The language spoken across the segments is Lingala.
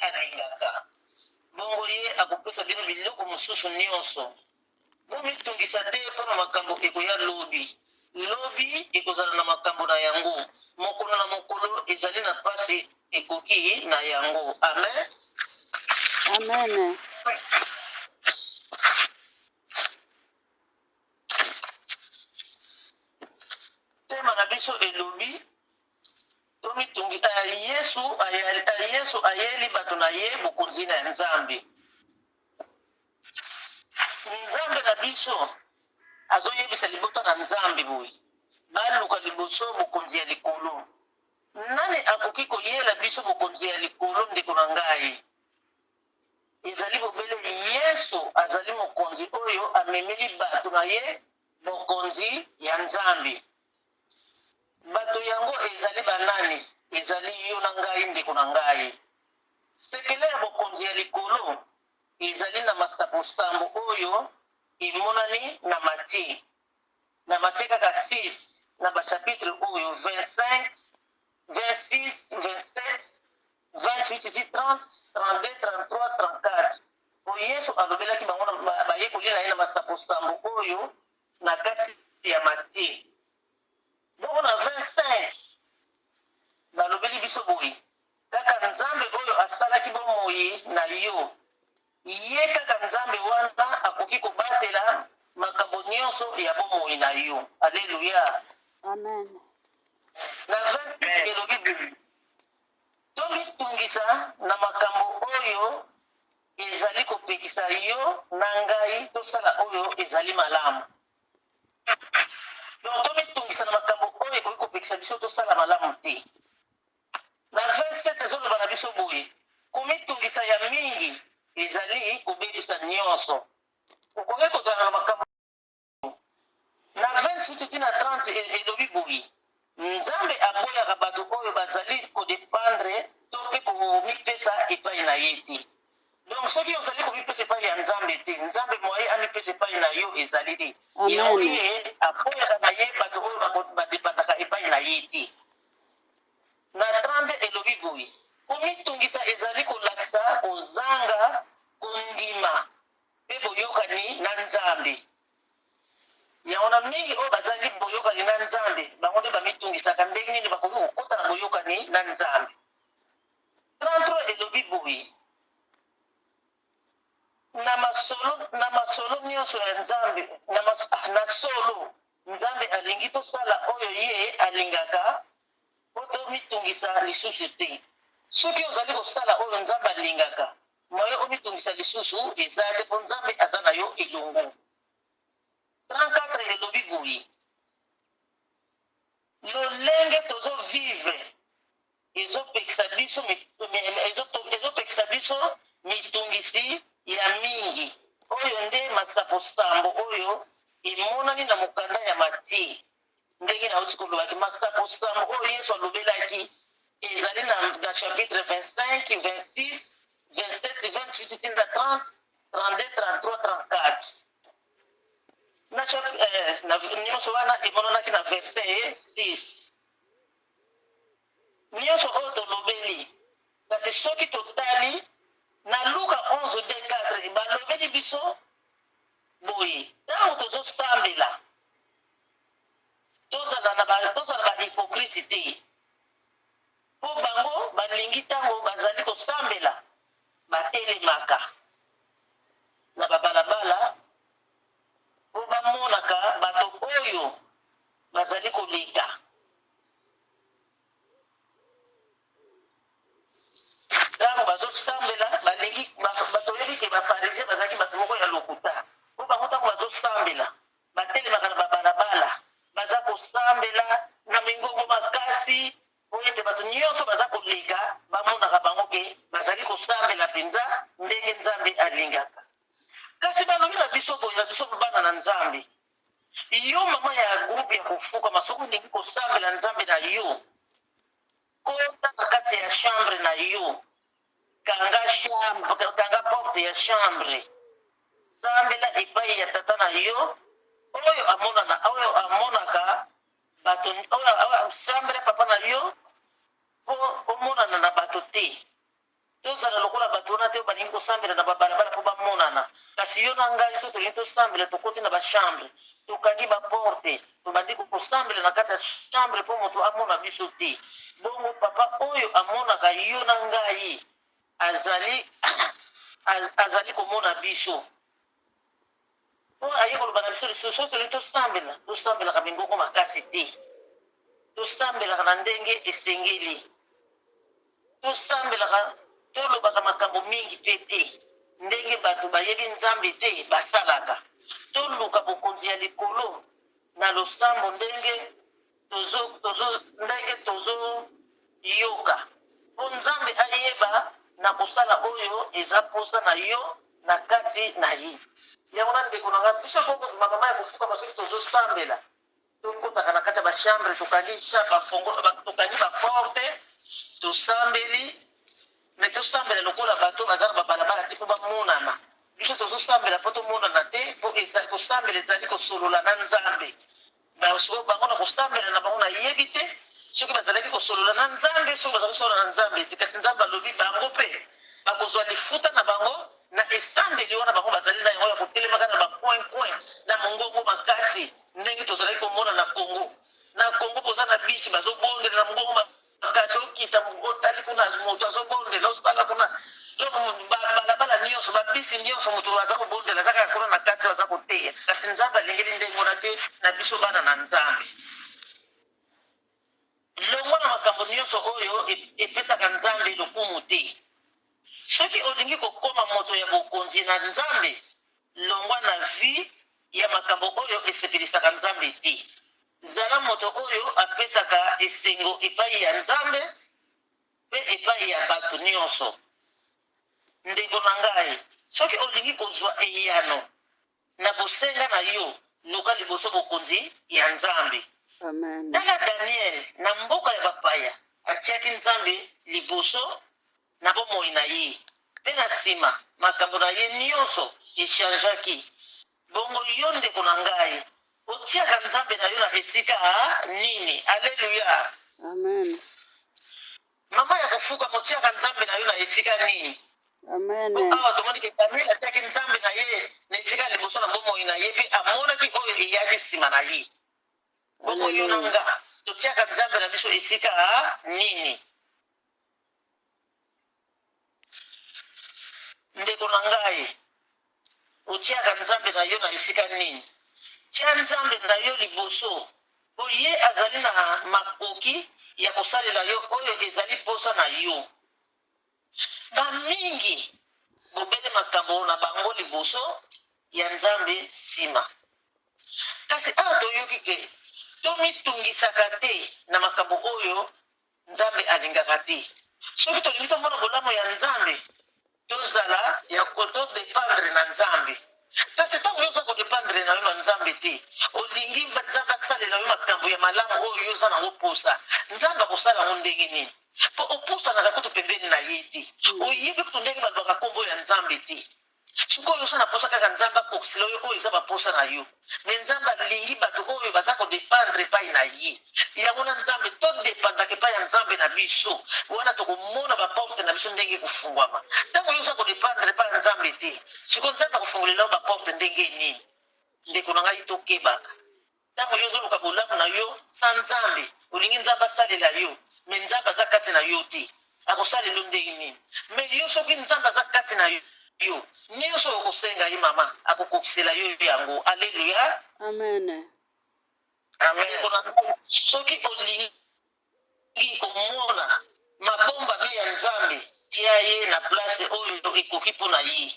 alingaka. Bongo ye akopesa bino biloko mosusu nyonso. Bomitungisa te mpo na makambo ekoya lobi. Lobi ekozala na makambo na yango. Mokolo na mokolo ezali na mpasi ekoki na yango. Amen. Amen. Tema na biso elobi tomitungi eh, Yesu eh, Yesu ayeli bato na ye bokonzi na Nzambe. Nzambe na biso azoyebisa libota na Nzambe boye, baluka liboso bokonzi ya likolo. Nani akoki koyela biso bokonzi ya likolo, ndeko na ngai? Ezali bobele Yesu azali mokonzi oyo amemeli bato na ye bokonzi ya Nzambe. Bato yango ezali banani? Ezali yo na ngai, ndeko na ngai. Sekele ya bokonzi ya likolo ezali na masapo sambo oyo emonani na Matie. Na Matie kaka 6, na ba chapitres oyo 25, 26, 27, 28 ti 30, 32, 33, 34. Po Yesu alobelaki bango na bayekoli na ye na masapo sambo oyo na kati ya Matie. Bongo na 25, balobeli biso boye, Kaka Nzambe oyo asalaki bomoi na yo, ye kaka Nzambe wana akoki kobatela makambo nyonso ya bomoi na yo. Aleluya! Amen. Na 28 elobi boye, Tomitungisa na makambo oyo ezali kopekisa yo na ngai tosala oyo ezali malamu. Donc tomitungisa na makambo oyo ekoki kopekisa biso tosala malamu te. Na 27 ezoloba na biso boye, komitungisa ya mingi ezali kobebisa nyonso. Okoki kozala na makambo Na 28 ti na 30 elobi boye, Nzambe aboyaka bato oyo bazali ko dependre to mpe komipesa epai na ye te. Donc soki ozali komipesa epai ya Nzambe te, Nzambe moyen amipesa epai na yo ezali te. Yango Amen. ye aboyaka na ye bato oyo ba dependaka epai na ye te. Na 32 elobi boye, Komitungisa ezali kolakisa kozanga kondima mpe boyokani na Nzambe. Yango wana, mingi oyo bazangi boyokani na Nzambe, bango nde bamitungisaka ndenge nini bakoki kokota na boyokani na Nzambe. 33 elobi boye, Na masolo, na masolo nyonso ya Nzambe, na, mas, ah, na solo, Nzambe alingi tosala oyo ye alingaka mpo tomitungisa lisusu te. Soki ozali kosala oyo Nzambe alingaka, Moyen omitungisa lisusu eza te po Nzambe aza na yo elongo. 34 elobi boye, lolenge tozo vivre ezopekisa biso ezopekisa biso mitungisi ya mingi. Oyo nde masapo sambo oyo emonani na mokanda ya Matie. Ndenge nauti koloba ke masapo sambo oyo Yesu alobelaki ezali na, na chapitre 25, 26, 27, 28 ti na 30, 32, 33, 34. Na, eh, na nyonso wana emonanaki na verset 6. Nyonso oyo tolobeli, kasi soki totali na Luka 11 2 4 balobeli biso boye, ntango tozosambela Tozala na ba tozala ba hypocrite te po bango balingi tango bazali kosambela batelemaka na ba balabala po bamonaka bato oyo bazali koleka. Tango bazosambela balingi toyebi ke ba pharisien bazalaki bato moko ya lokuta po bango tango bazosambela Batelemaka na babalabala, baza kosambela na mingongo makasi mpo ete bato nyonso baza koleka bamonaka bango ke bazali kosambela mpenza ndenge Nzambe alingaka. Kasi balobi na biso boye, na biso bana na Nzambe, yo mama ya groupe ya kofukama, soki olingi kosambela Nzambe na yo, kota na kati ya chambre na yo, Kanga chambre, kanga porte ya chambre. Sambela epai ya tata na yo oyo amonana, oyo amonaka bato, oyo sambela papa na yo po omonana na bato te. Tozala lokola bato wana te oyo balingi kosambela na babalabala mpo bamonana. Kasi yo na ngai, soki tolingi tosambela, tokoti na ba-chambre, tokangi ba-porte, tobandi kosambela na kati ya chambre mpo moto amona biso te. Bongo Papa oyo amonaka yo na ngai azali, azali komona biso. Mpo aye koloba na biso lisusu, soki tolingi tosambela, tosambelaka mingongo makasi te. Tosambelaka na ndenge esengeli. Tosambelaka, tolobaka makambo mingi mpe te, ndenge bato bayebi Nzambe te basalaka. Toluka bokonzi ya likolo na losambo ndenge tozo, tozo, ndenge tozo yoka, mpo Nzambe ayeba na kosala oyo eza mposa na yo na kati na ye. Yango na ndeko na nga, biso boko ba mama ya kofukama soki tozo sambela, tokotaka na kati ya ba chambre, tokangi ba fongola, tokangi ba porte, tosambeli, mais tosambela lokola bato baza na ba balabala te mpo bamonana. Biso tozosambela mpo tomonana te, mpo kosambela ezali kosolola na Nzambe. Ba sikoyo bango na kosambela na bango nayebi te soki bazalaki kosolola na Nzambe soki bazalaki kosolola na Nzambe te, kasi Nzambe alobi bango mpe bakozwa lifuta na bango na esambeli wana bango bazali na yango ya kotelemaka na ba coin coin na mongongo makasi ndenge tozalaki komona na Congo. Na Congo boza na bisi bazobondela na mongongo makasi, okita otali kuna moto azobondela, osala kuna donc balabala nyonso babisi nyonso moto aza kobondela aza kaka kuna na kati aza koteya. Kasi Nzambe alingeli ndenge wana te na biso bana na Nzambe. Longwa na makambo nyonso oyo epesaka Nzambe lokumu te. Soki olingi kokoma moto ya bokonzi na Nzambe, longwa na vie ya makambo oyo esepelisaka Nzambe te. Zala moto oyo apesaka esengo epai ya Nzambe mpe epai ya bato nyonso. Ndeko na ngai, soki olingi kozwa eyano na bosenga na yo, luka liboso bokonzi ya Nzambe. Amen. Tala Daniel na mboka ya bapaya, atiaki Nzambe liboso na bomoi na ye, mpe na nsima makambo na ye nyonso echangeaki. Bongo yo ndeko na ngai, otiaka Nzambe na yo na esika nini? Alleluia! Amen. Mama ya kofukama, otiaka Nzambe na yo na esika nini? Amen. Po awa tomoni ke Daniel atiaki Nzambe na ye na esika ya liboso na bomoi na ye, pe amonaki oyo eyaki sima na ye. Bongo yo na Alleluia. nga, totiaka Nzambe na biso esika nini? Ndeko na ngai, otiaka Nzambe na yo na esika nini? Tia Nzambe na yo liboso, mpo ye azali na makoki ya kosalela yo oyo ezali mposa na yo. Bamingi bobele makambo na bango liboso, ya Nzambe nsima. Kasi awa toyoki ke tomitungisaka te na makambo oyo Nzambe alingaka te. Soki tolingi tomona bolamu ya Nzambe, tozala ya ko to dependre na Nzambe. Kasi ntango yo oza ko dependre na yo na Nzambe te, olingi Nzambe asalela yo makambo ya malamu oyo yo oza na yango mposa, Nzambe akosala yango ndenge nini? Mpo opusanaka kutu pembeni na ye te, oyebi kutu ndenge balobaka nkombo ya Nzambe te. Sikoyo oza na posa kaka Nzambe akokisela yo oyo eza ba posa na yo. Mais Nzambe alingi bato oyo baza ko dependre epai na ye. Yango wana Nzambe to dependaka epai ya Nzambe na biso. Wana toko mona ba porte na biso ndenge ekofungwama. Tango yo oza ko dependre epai ya Nzambe te, sikoyo Nzambe akofungolela yo ba porte ndenge nini? Ndeko na ngai tokebaka. Tango yo ozoluka bolamu na yo sans Nzambe, olingi Nzambe asalela yo, mais Nzambe aza kati na yo te, akosalela yo ndenge nini? Mais yo soki Nzambe aza kati na yo, nionso oyo okosenga ye mama, akokokisela yo yango. Alleluia. Amen. Amen. Ndeko na ngai, soki olingi komona mabombami ya Nzambe, tia ye na place oyo ekoki mpo na ye.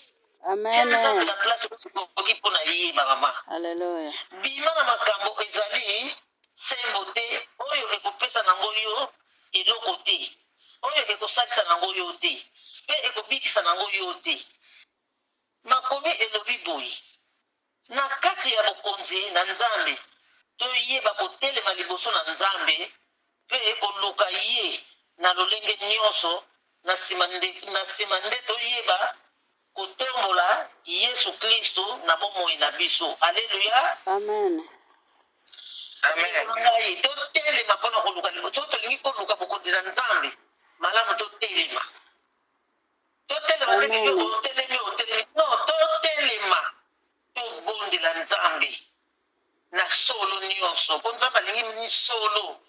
Tia Nzambe Amen. na place oyo ekoki mpo na ye, ba mama. Hallelujah. Bima na makambo ezali sembo te, oyo ekopesa nango yo eloko te, oyo ekosalisa nango yo te, mpe ekobikisa nango yo te. Makomi elobi boye, Na kati ya Bokonzi na Nzambe, toyeba kotelema liboso na Nzambe mpe koluka Ye na lolenge nyonso, na sima nde, na sima nde toyeba kotombola Yesu Klisto na bomoi na biso. Aleluya! Amen. Amen. Ndeko na ngai, totelema mpo na koluka liboso. Soki tolingi koluka Bokonzi na Nzambe, malamu totelema. te ke yo Amen. otelemi otelemi non, totelema tobondela Nzambe na solo nyonso, mpo Nzambe alingi solo,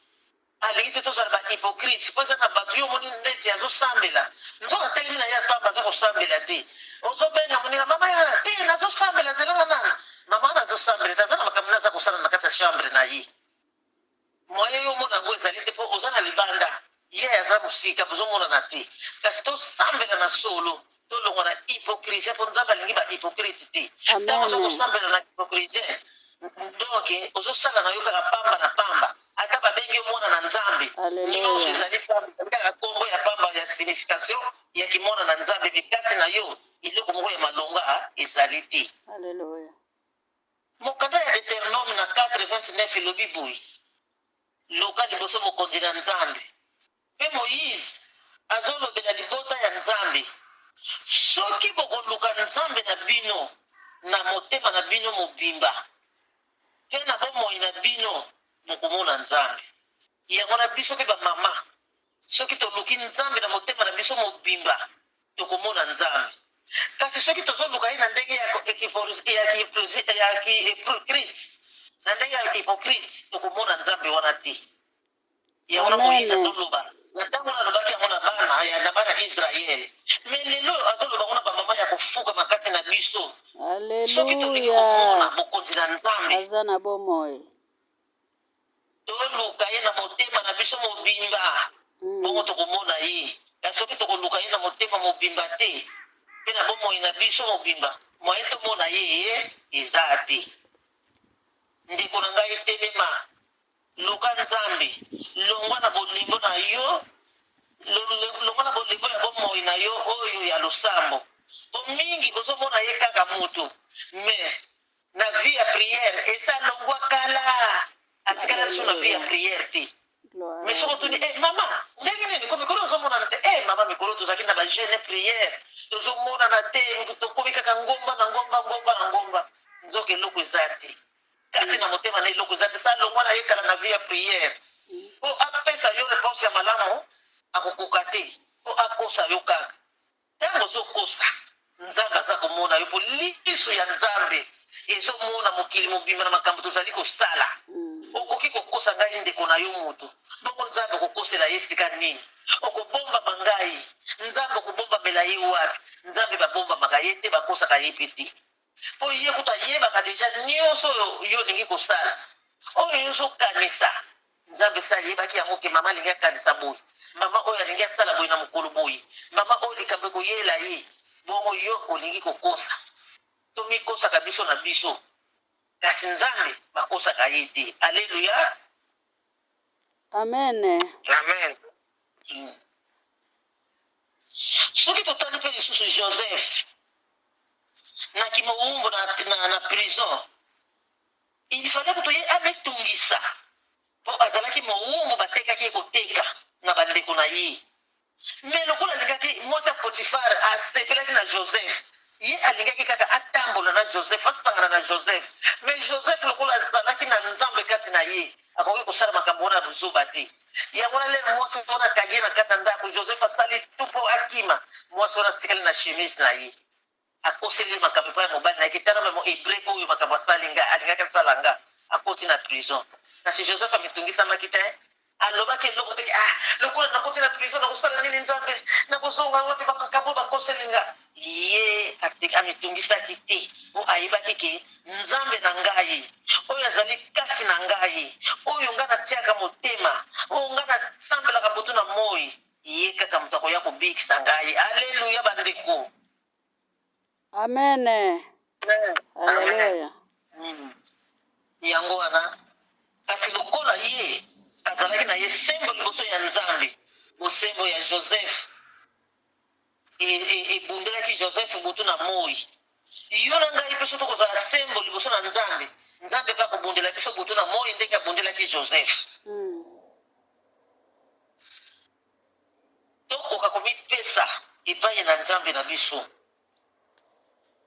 alingi te tozala ba hypocrite. Mpo eza na bato yo omoni neti azosambela, nzoka atelemi na ye apamba, aza kosambela te. Ozobenga moninga, mama yana te, nazosambela, zelanga nana mama, nazosambela te, aza na makambo naza kosala na kati ya chambre na ye. Moyen yo omona yango ezali te, mpo oza na libanda, ye aza mosika, bozomonana te. Kasi tosambela na solo, tolongwa na hypocrisie, mpo Nzambe alingi ba hypocrite te. Ntango oza Amen. kosambela na hypocrisie, donc ozosala na yo kaka pamba na pamba. Ata babengi yo mwana na Nzambe, nyonso Alleluia. ezali pamba, ezali kaka nkombo ya pamba ya signification ya kimwana na Nzambe, me kati na yo eloko moko ya malonga ezali te. Alleluia. Mokanda ya Deuteronome na 4:29 elobi boye: luka liboso bokonzi na Nzambe. Mpe Moïse azolobela libota ya Nzambe: soki bokoluka Nzambe na bino na motema na bino mobimba mpe na bomoi na bino, bokomona Nzambe. Yango na biso mpe bamama, soki toluki Nzambe na motema na biso mobimba, tokomona Nzambe. Kasi soki tozoluka ye na ndenge ya hypocrite, na ndenge ya hypocrite, tokomona Nzambe wana te. Yango na Moïse Amen. azoloba na ntango wana, alobaki yango na bana Israele, me lelo azoloba yango na bamama ya kofukama kati na biso. Soki tolingi komona Alleluia. bokonzi na Nzambe, Aza na bomoi. toluka ye na motema na biso mobimba, bongo tokomona ye. Kasi soki tokoluka ye na motema mobimba te mpe na bomoi na biso mobimba, moyen tomona ye ye eza te. Ndeko na ngai, telema, luka Nzambe, longwa na bolingo na yo, longwa na bolingo ya bomoi na yo oyo ya losambo. Po mingi ozomona ye kaka mutu, mais na vie ya prière esa longwa kala, atikala biso na vie ya Alleluia. prière te. Gloire Mais à soki otuni: Dieu. "Eh, mama, ndenge nini ko mikolo ozomonana te?" "Eh, mama, mikolo tozalaki na bajeûne prière, tozomonana te, tokomi kaka ngomba na ngomba, ngomba na ngomba." Nzoka eloko eza te kati na motema na, eloko eza te, sa longwa na ye kala na vie ya prière. Mpo apesa yo réponse ya malamu, akokoka te, mpo akosa yo kaka. Ntango ozokosa, Nzambe aza komona yo, mpo liso ya Nzambe ezomona mokili mobimba na makambo tozali kosala. Okoki kokosa ngai ndeko na yo moto, bongo Nzambe okokosela ye esika nini? Okobombama ngai, Nzambe okobombamela ye wapi? Nzambe babombamaka ye te, bakosaka ye mpe te, mpo ye kutu ayebaka déjà nyonso oyo yo olingi kosala, oyo yo ozokanisa. Nzambe se ayebaki yango ke mama alingi akanisa boye, mama oyo alingi asala boye na mokolo boye, mama oyo likambo ekoyela ye. Bongo yo olingi kokosa. Tomikosaka biso na biso, kasi Nzambe bakosaka ye te. Alleluya. Amen. Amen. Soki totali mpe lisusu Joseph na kimowumbu na prison, il fallait kutu ye amitungisa, mpo azalaki mowumbu, batekaki ye koteka na bandeko na ye. Me lokola alingaki mwasi ya Potifar, asepelaki na Joseph, ye alingaki kaka atambola na Joseph, asangana na Joseph. Me Joseph, lokola azalaki na Nzambe kati na ye, akoki kosala makambo wana buzoba te. Yango wana lelo mwasi wana akangi ye na kati ya ndako. Joseph asali tu mpo akima, mwasi wana atikali na chemise na ye, akoseli ye makambo epai ya mobali na ye ke: "Tala memo hébreu oyo, makambo asali nga, alingaki asala nga, akoti na prison." Kasi Joseph amitungisamaki te, alobaki eloko te: "Ah, lokola nakoti na prison, nakosala nini? Nzambe, nakozonga wapi? Makambo bakoseli nga." Ye amitungisaki te, po ayebaki ke Nzambe na ngai oyo azali kati na ngai, oyo ngai natiaka motema, oyo ngai nasambelaka butu na moi, ye kaka moto akoya kobikisa ngai. Alleluya, bandeko. Amen. Alleluya. Yango wana, kasi lokola ye azalaki na ye sembo liboso ya Nzambe, bosembo ya Joseph ebundelaki Joseph butu na moi. Yo na ngai mpe, so tokozala sembo liboso na Nzambe, Nzambe mpe akobundela biso butu na moi ndenge abundelaki Joseph. Tokoka komipesa epai na Nzambe na biso,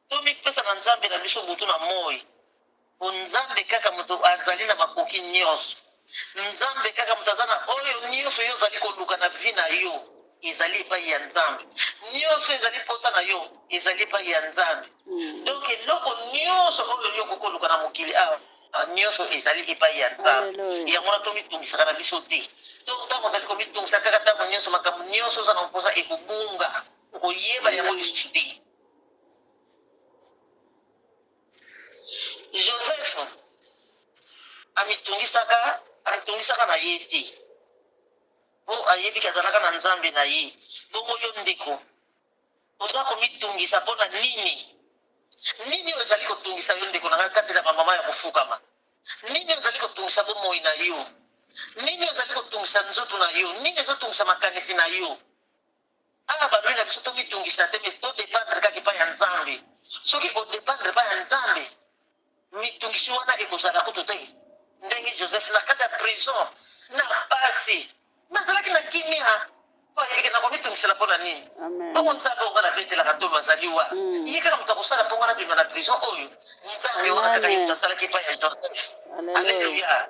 tomipesa na Nzambe na biso butu na moi, po Nzambe kaka moto azali na makoki nyonso. Nzambe kaka moto aza na oyo nyonso yo ozali koluka na vie na yo. ezali epai ya Nzambe. Nyonso ezali mposa na yo ezali epai ya Nzambe. Donc eloko nyonso oyo yo okoki koluka na mokili awa, nyonso ezali epai ya Nzambe. Yango wana tomitungisaka na biso te. To ntango ozali komitungisa kaka ntango nyonso, makambo nyonso oza na mposa ekobunga, okoyeba yango lisusu te. Joseph amitungisaka, amitungisaka na ye te. Po ayebi ke azalaka na Nzambe na ye. Bongo yo ndeko, oza komitungisa po na nini? Nini oyo ezali kotungisa yo ndeko na ngai kati na ba mama ya kofukama? Nini oyo ezali kotungisa bomoi na yo? Nini oyo ezali kotungisa nzoto na yo? Nini ezotungisa makanisi na yo? Awa balobi na biso tomitungisa te mais to dependre kaka epai ya Nzambe. Soki o dependre epai ya Nzambe, mitungisi wana ekozala kutu te. Ndenge Joseph na kati ya prison na pasi, mais azalaki na kimia po ayebi ke nakomitungisela mpo na nini? Bongo Nzambe oyo ngai nabetelaka ntolo azali wapi? Ye kaka moto akosala mpo ngai nabima na prison oyo. Nzambe wana kaka ye moto asalaki epai ya Joseph. Alleluia.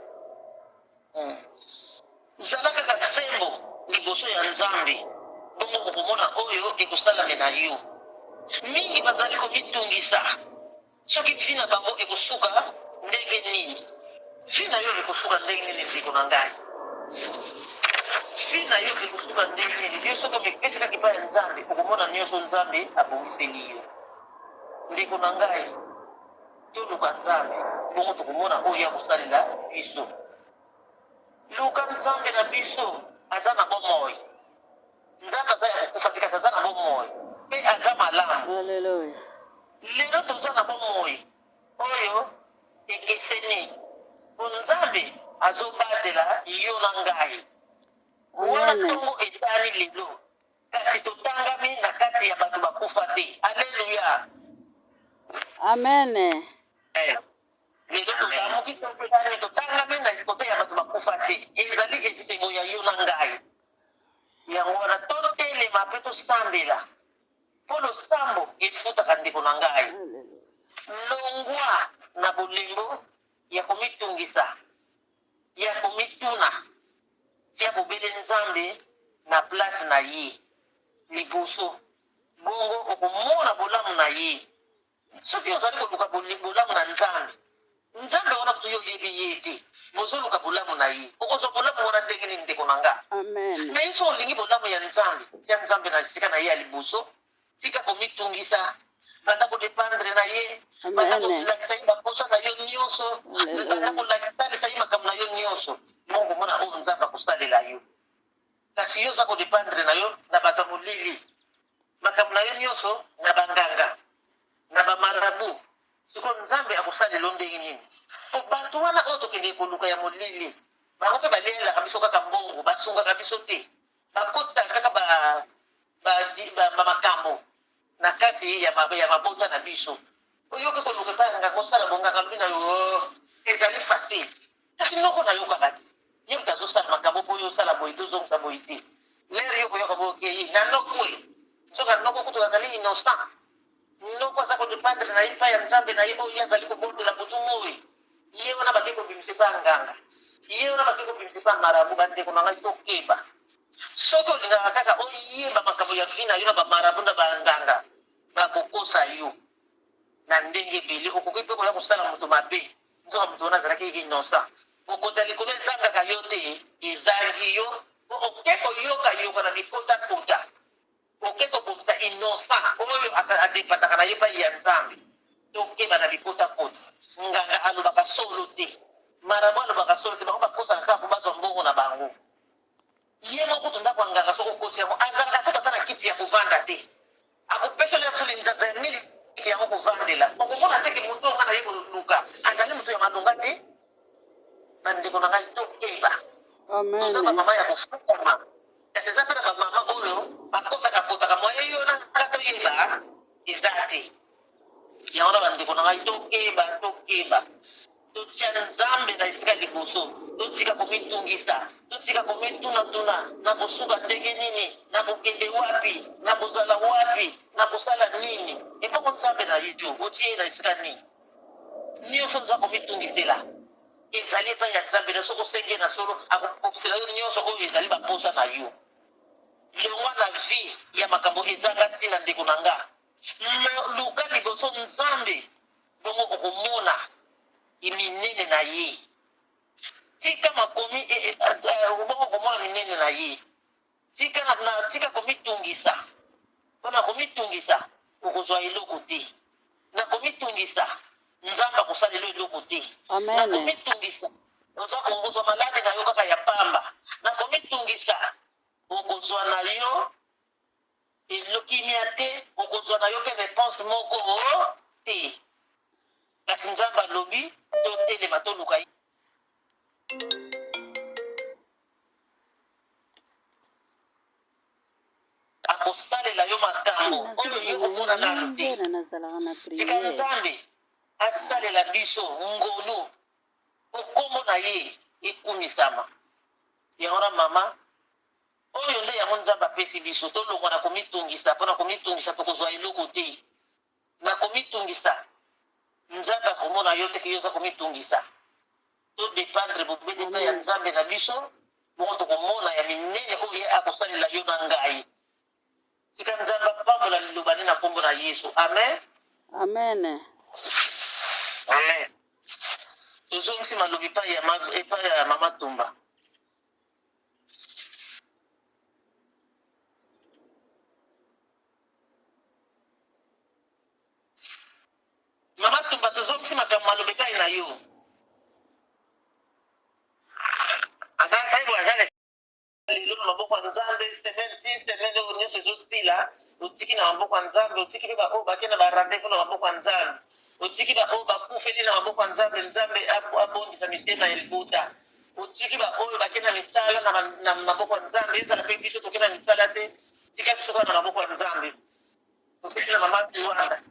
Zala kaka sembo liboso ya Nzambe, bongo okomona oyo ekosalamela yo. Mingi bazali komitungisa soki vie na bango ekosuka ndenge nini. Vie na yo ekosuka ndenge nini ndeko na ngai? Vie na yo ekosuka ndenge nini? Yo soki omipesi kaka epai ya Nzambe, okomona nionso Nzambe abongiseli yo. Ndeko na ngai, toluka Nzambe, bongo tokomona oyo ye akosalela biso. Luka Nzambe na biso, aza na bomoi. Nzambe aza ya kokufa te, kasi aza na bomoi mpe aza malamu. Alleluia. Lelo toza na bomoi oyo ekeseni, mpo Nzambe azobatela yo na ngai. Wana Amen. ntongo etani lelo, kasi totangami na kati ya bato bakufa te. Alleluia. Amen. Eh. Lelo tolamuki totangami, totangami na likote ya bato bakufa te. Ezali esengo ya yo na ngai. Yango wana totelema mpe tosambela, mpo losambo efutaka ndeko na ngai. Longwa na bolembo ya komitungisa, ya komituna, tia bobele Nzambe na place na ye liboso, bongo okomona bolamu na ye. Soki ozali koluka bolamu na Nzambe, Nzambe wana kutu yo oyebi ye te, mais ozoluka bolamu na ye, okozwa bolamu wana ndenge nini ndeko na nga? Amen. Mais soki olingi bolamu ya Nzambe, tia Nzambe na esika na ye ya liboso, tika komitungisa, banda ko dependre na ye, banda kolakisa ye baposa na yo nyonso, banda kotalisa ye makambo na yo nyonso, bongo okomona oyo Nzambe akosalela yo. Kasi yo oza ko dependre na yo na bato ya molili, makambo na yo nionso na ba nganga, na ba marabout, sikoyo Nzambe akosalela yo ndenge nini? Po batu wana oyo tokendeke koluka ya molili, bango pe balielaka biso kaka mbongo, basungaka biso te, bakotisaka kaka ba ba makambo na kati ya mabota na biso. Oyoki koluka epai ya nganga osala bo nganga alobi na yo oh, ezali facile kasi noko na yo kaka te ye moto azosala makambo mpo yo osala boye te ozongisa boye te lere yo koyoka boye okei na noko e nzoka noko kutu azali innocent noko aza kodependre na ye epai ya nzambe na ye oyo ye azali kobondela butu moi ye wana bake kobimisa epai ya nganga ye wana bake kobimisa epai ya marabu bandeko na ngai tokeba soki olingaka kaka oyeba makambo ya vi na yo na bamarabu na banganga Bakokosa yo na ndenge ebele. Okoki mpe koya kosala moto mabe, nzoka moto wana azalaki innocent. Bokonzi ya likolo ezangaka yo te, ezangi yo mpo oke koyokayoka na bikotakota, oke kobomisa innocent oyo adepandaka na ye epai ya Nzambe. Tokeba na bikotakota. Nganga alobaka solo te, marabout alobaka solo te, bango bakosaka kaka mpo bazwa mbongo na bango. Ye moko kutu ndako ya nganga soki okoti yango azalaka kutu ata na kiti ya kovanda te. Akopesela yo biso linzanza ya miliki yango kovandela. Okomona te ke moto oyo nga naye koluka azali moto ya malonga te? Ba ndeko na ngai tokeba. Toza ba Amen. mama ya kofukama. Kasi eza pe na ba mama oyo bakotaka kotaka moyen yo na nga toyeba eza te. Yango wana ba ndeko na ngai tokeba tokeba. Totia Nzambe na esika ya liboso, totika komitungisa, totika komitunatuna, Nakosuka ndenge nini? Nakokende wapi? Nakozala wapi? Nakosala nini? Ebongo Nzambe na yo, otie ye na esika nini? Nionso oza komitungisela ezali epai ya Nzambe na yo. Soki osengi ye na solo, akokokisela yo nionso oyo ezali bamposa na yo. Longwa na vie ya makambo ezanga ntina ndeko na nga. Luka liboso Nzambe bongo okomona minene na ye. Tika makomi e, e, e, bongo okomona minene na ye. Tika na, na tika komitungisa. Mpo na komitungisa okozwa eloko te. Na komitungisa Nzambe akosalela yo eloko te. Na Amen. komitungisa oza kozwa maladi na yo kaka ya pamba. Na komitungisa okozwa na yo elo kimia te, okozwa na yo mpe reponse moko te. Kasi Nzambe alobi totelema toluka ye. Akosalela yo makambo oyo yo omona nanu te. Nazalaka na Tika priere. Nzambe asalela biso ngolu po kombo na ye ekumisama. Yango wana mama, oyo nde yango Nzambe apesi biso, tolongwa na komitungisa, po na komitungisa tokozwa eloko te. Na komitungisa, Nzambe akomona yo te ke yo oza komitungisa. To dependre bobele epai ya Amen. Nzambe na biso, bongo tokomona ya minene oyo ye akosalela yo na ngai. Tika Nzambe apambola liloba ne na kombo na Yesu. Amen. Amen. Amen. Tozongisi malobi epai ya, epai ya mama Tumba. Mama Tumba, tozongisi makambo maloba epai na yo. Lelo na maboko ya Nzambe, semaine ti semaine oyo nyonso ezosila, otiki na maboko ya Nzambe, otiki mpe baoyo bake na ba rendez-vous na maboko ya Nzambe, otiki baoyo bakufeli na maboko ya Nzambe, Nzambe abondisa mitema ya libota, otiki baoyo bake na misala na, na maboko ya Nzambe, ezala mpe biso toke na misala te, tika biso kaka na maboko ya Nzambe. Tokiti na mama Luanda.